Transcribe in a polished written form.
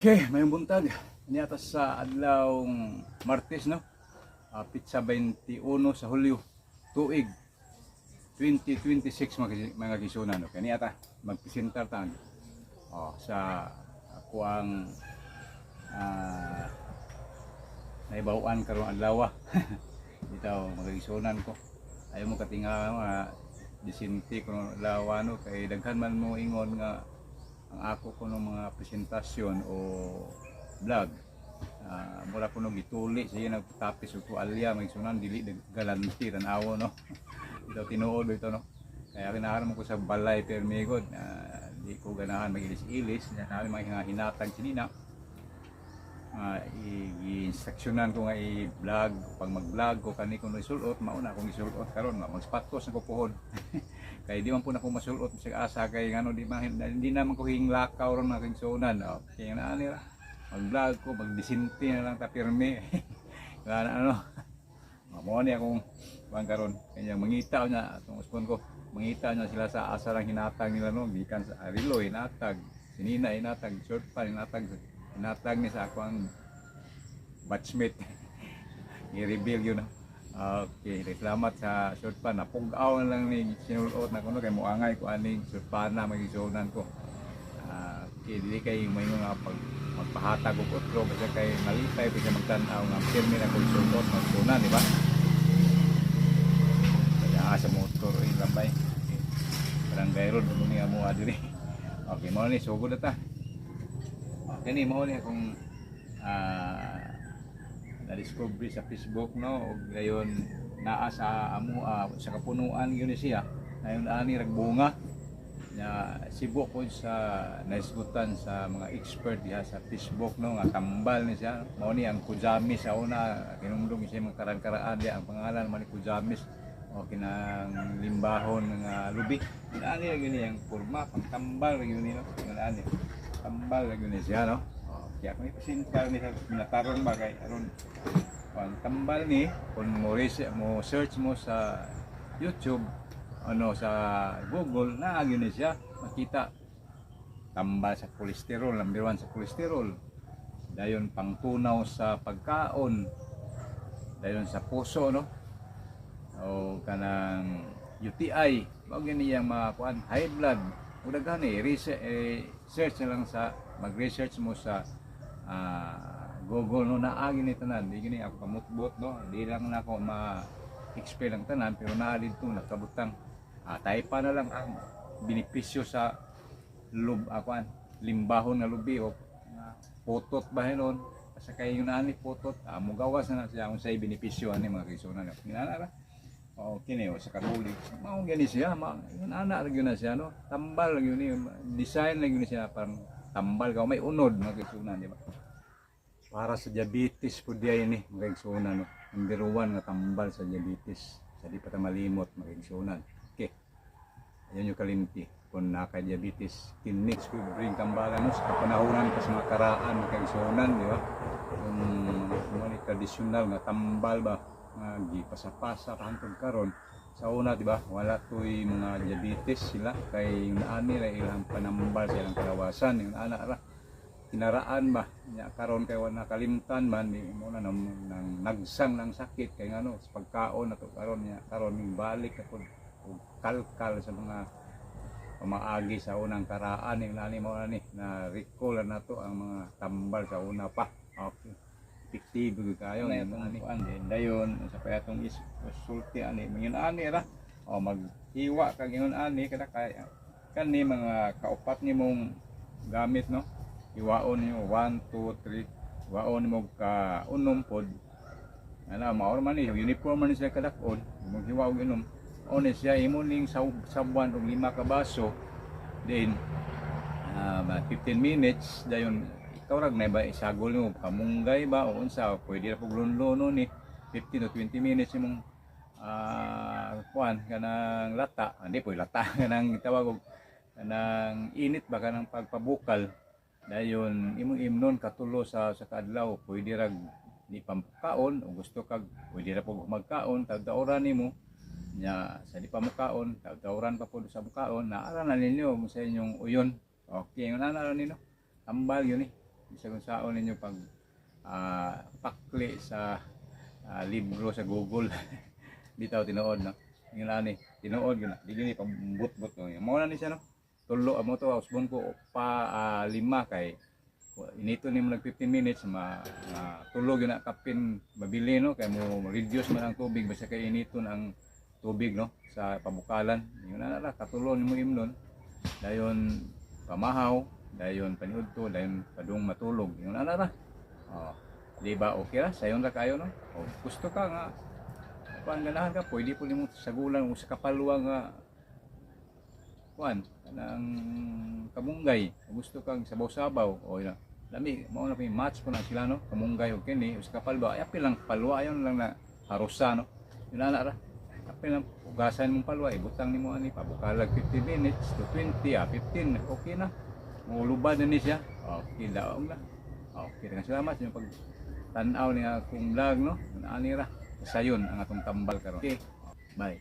Okay, maayong buntag. Niya sa adlawng Martes, no? Petsa 21 sa Hulyo, tuig 2026, mga kaigsuonan, no? Kani ata magpresentar ta, oh, sa ako ang naibawaan karong adlaw. Bitaw, mga kaigsuonan ko. Ayaw mo katinga nga disente ko adlaw, no, kay daghan man mo ingon nga ang ako kuno mga presentasyon o vlog, mura kuno gituli siya, nagtapis og tuwalya, mga kaigsuonan, dili galante tan-awo, no? Ito tinuod ito, no? Kaya kinaharam ko sa balay permi gud, di ko ganahan magilis-ilis na namin mga hinatag sinina, i-instructionan ko nga i-vlog. Pag mag-vlog ko, kani ko isulot, mauna akong isulot karon nga magsapatos na ko puhon, kay di man po na ko masulot sa asa, kay ngano di man hindi naman ko hinglakaw ron, mga kaigsuonan. Oh, kaya na ani ra mag-vlog ko, magdisinte na lang ta pirmi nga na ano mo ni akong kuan karon. Kanya mangita niya atong usbon ko, mangita niya sila sa asa lang hinatag nila, no? Gikan sa Arilo hinatag, sinina hinatag, short pa hinatag, hinatag ni sa ako ang batchmate, i-reveal yun, no? Okay, salamat sa short pa. Napugaw na lang ni sinulot na kuno kay muangay ko aning short pa na magisunan ko. Okay, dili kay may nga pag magpahatag og otro basta kay malipay ko siya magtan-aw nga pirmi na kog sulot magsunan, di ba? Kaya sa motor ay lambay. Okay. Barangay road mo ni amo diri. Okay, mao ni sugod na ta. Okay ni mao ni akong na-discover sa Facebook, no, ug gayon naa sa amo, sa kapunuan gyud ni siya. Ngayon ani ragbunga na sibok ko sa naisgutan sa mga expert diha sa Facebook, no, nga tambal ni siya. Mao ni ang Kujamis. Sa una kinumdum siya mga karan-karaan diha, ang pangalan man ni Kujamis o kinang limbahon nga lubi. Ani ra gyud ni ang porma pangtambal ra gyud ni, no? Ani tambal ra gyud ni siya, no? O, kaya kung ipasintar ni sa minatarong ba kay aron ang tambal ni, kung mo research mo, search mo sa YouTube, ano, sa Google, naa gyud ni siya makita. Tambal sa kolesterol, number 1 sa kolesterol, dayon pangtunaw sa pagkaon, dayon sa puso, no, o kanang UTI, mao gyud niyang mga kuan, high blood ug daghan eh. Research, eh, search na lang sa mag-research mo sa Google, no, naa gyud ni tanan. Di gini ako kamutbot, no? Di lang na ako ma-explain ang tanan, pero naa didto nakabutang. Type na lang ang benepisyo sa lub akuan limbahon nga lubi o putot ba hinon sa kay yun ani putot, mugawas na na siya unsay benepisyo ani, mga kaigsuonan. Ginana ra. Oh, kini o sa katulik. Mao gani siya, ma yun ana ra gyud na siya, no? Tambal ra gyud ni, design ra gyud ni siya parang tambal ka may unod, mga kaigsuonan, di ba? Para sa diabetes po diay ni, mga kaigsuonan, no? Number 1 nga tambal sa diabetes. Sa di pa ta malimot, mga kaigsuonan. Okay. Ayun yung kalimti. Kung naka-diabetes, kini bring tambalan, no, sa kapanahonan pa sa mga karaan, mga kaigsuonan, di ba? Yung mga tradisyonal nga tambal ba, nga gipasapasa pa hangtod karon. Sa una, di ba, wala toy mga diabetes sila kay yung naani ra ilang panambal sa ilang kalawasan, yung ana ra kinaraan ba nya. Karon kay wala nakalimtan man di mo na nang, nagsang ng sakit kay ngano sa pagkaon nato karon nya. Karon ning balik na pud og kalkal sa mga pamaagi sa unang karaan, yung nani mo ni na recall na nato ang mga tambal sa una pa. Okay, epektibo gyud kayo na yung itong ani. Kuan din dayon sa pa atong is sulti ani mangyun ani ra o maghiwa kag ingon ani kada kay kani mga kaupat nimong gamit, no? Hiwaon nimo 1 2 3, hiwaon nimo ka unom pod ana, mao man ni uniform man ni siya kadak-on. Imong hiwa og inom o ni siya, imo ning sabwan og 5 ka baso, then 15 minutes dayon ikaw rag na ba isagol nimo kamunggay ba o unsa, pwede ra pug lunluno ni 15 to 20 minutes imong kuan kanang lata, hindi po lata, kanang tawag og kanang init ba, kanang pagpabukal. Dayon imong imnon katulo sa kaadlaw. Pwede rag di pa kaon o gusto kag pwede ra pug magkaon, tawdauran nimo nya sa di pa mukaon, tawdauran pa pud sa mukaon. Naara na ninyo mo sa inyong uyon. Okay, yun na ninyo, tambal yun eh. Bisag unsaon ninyo pag pakli sa libro sa Google, bitaw tinuod, no? Ingon ani, tinuod gyud na. Di gini pambut-but, no? Mao na ni siya, no? Tulo amo to, usbon ko pa lima kay inito nimo nag 15 minutes, ma tulo gyud na kapin mabili, no? Kay mo reduce man ang tubig basta kay initon ang tubig, no, sa pabukalan. Ingon na ra, katulo nimo imnon, dayon pamahaw, dayon paniudto, dayon padung matulog. Ingon na ra. Oh, di ba okay ra? Sayon ra kayo, no? O gusto ka nga kuan, ganahan ka, pwede po nimo sagulan o sa kapalwa nga kuan kanang kamunggay. Kung gusto kang sabaw-sabaw o yun lami mao na match po na sila, no? Kamunggay og kini usa ka palwa ay apil lang palwa, ayon lang na harusa, no? Yun na ra, apil lang ugasan mong palwa, ibutang nimo ani, pabukalag 15 minutes to 20, 15, okay na, mulubad na ni siya. Okay, daong na. Okay, daghang salamat sa inyong pag tan-aw ni akong vlog, no? Ani ra, sayon ang atong tambal karon. Okay, bye.